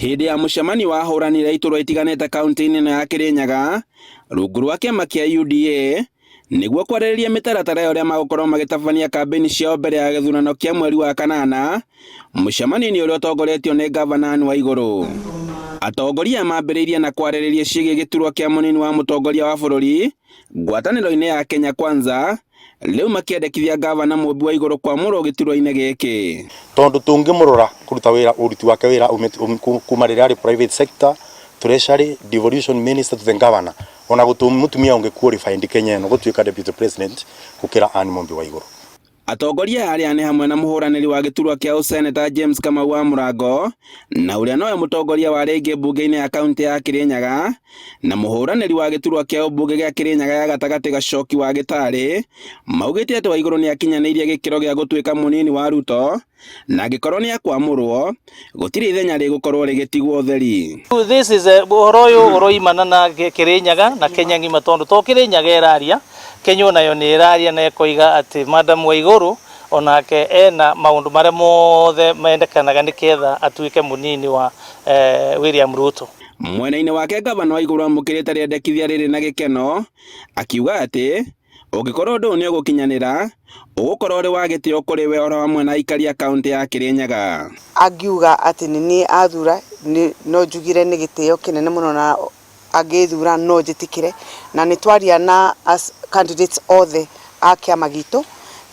Hĩndĩ ya mũcemanio wa ahũranĩri a iturwa itiganĩte kaunti-inĩ ĩno ya Kĩrĩnyaga rungu rwa kĩama kĩa UDA nĩguo kwarĩrĩria mĩtaratara ya ũrĩa magũkorwo magĩtabania kambĩini ciao mbere ya gĩthurano kĩa mweri wa kanana mũcemanio-inĩ ũrĩa ũtongoretio nĩ ngavana Anne Waigũrũ. Atongoria aya mambĩrĩirie na kwarĩrĩria ciĩgiĩ gĩturwa kĩa mũnini wa mũtongoria wa bũrũri ngwatanĩro-inĩ ya Kenya Kwanza rĩu makĩendekithia ngavana Mũmbi Waigũrũ kwamũrwo gĩturwa-inĩ gĩkĩ. Tondũ tũngĩmũrora kũruta wĩra ũruti wake wĩra kuma rĩrĩa arĩ private sector, treasury, devolution minister to the governor, ona gũtũ mũtumia ũngĩ qualified Kenya ĩno gũtuĩka deputy president gũkĩra Anne Mũmbi Waigũrũ. Atongoria aya arĩa nĩ hamwe na mũhũranĩri wa gĩturwa kĩa ũseneta James Kamau wa Mũrango na ũrĩa nowe mũtongoria wa rĩngĩ mbunge-inĩ ya kaunti ya Kĩrĩnyaga na mũhũranĩri wa gĩturwa kĩa ũmbunge gĩa Kĩrĩnyaga ya gatagatĩ Gacoki wa Gĩtarĩ maugĩte atĩ Waigũrũ nĩ akinyanĩirie gĩkĩro gĩa gũtuĩka mũnini wa Ruto na angĩkorwo nĩ akwamũrwo gũtirĩ ithenya rĩgũkorwo rĩgĩtigwo ũtheri. This is a ũhoro ũyũ ũroimana na Kĩrĩnyaga na Kenya ng'ima tondũ to Kĩrĩnyaga ĩraria, Kenya onayo nĩ ĩraria na ĩkoiga atĩ Madam Waigũrũ onake ena maũndũ marĩa mothe mendekanaga nĩketha atuĩke mũnini wa William Ruto. Mwena-inĩ wake ngavana Waigũrũ amũkĩrĩte rĩendekithia rĩrĩ na gĩkeno akiuga atĩ ũngĩkorwo ũndũ ũyũ nĩ ũgũkinyanĩra ũgũkorwo ũrĩ wa gĩtĩo kũrĩ we oro hamwe na aikari a kaunti ya Kĩrĩnyaga. Angiuga atĩ nĩ niĩ athura no njugire nĩ gĩtĩo kĩnene mũno na angĩthura no njĩtĩkĩre na nĩ twaria na candidates othe a kĩama gitũ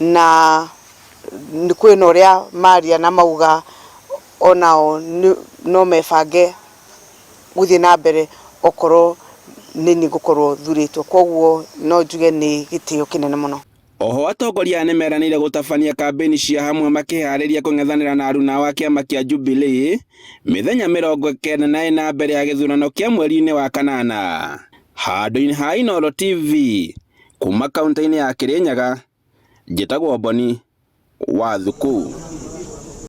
na kwĩna ũrĩa maria na mauga onao no mebange gũthiĩ na mbere okorwo nĩ niĩ ngũkorwo thurĩtwo, koguo no njuge nĩ gĩtĩo kĩnene mũno. Oho atongoria aya nĩmeranĩire gũtabania kambĩini cia hamwe makĩharĩria kũng'ethanĩra na aruna ao a kĩama kĩa Jubilee mĩthenya 94 mbere ya gĩthurano kĩa mweri-inĩ wa kanana. Handũ-inĩ ha Inooro TV kuma kaunti-inĩ ya Kĩrĩnyaga, njĩtagwo Boni wa Thuku.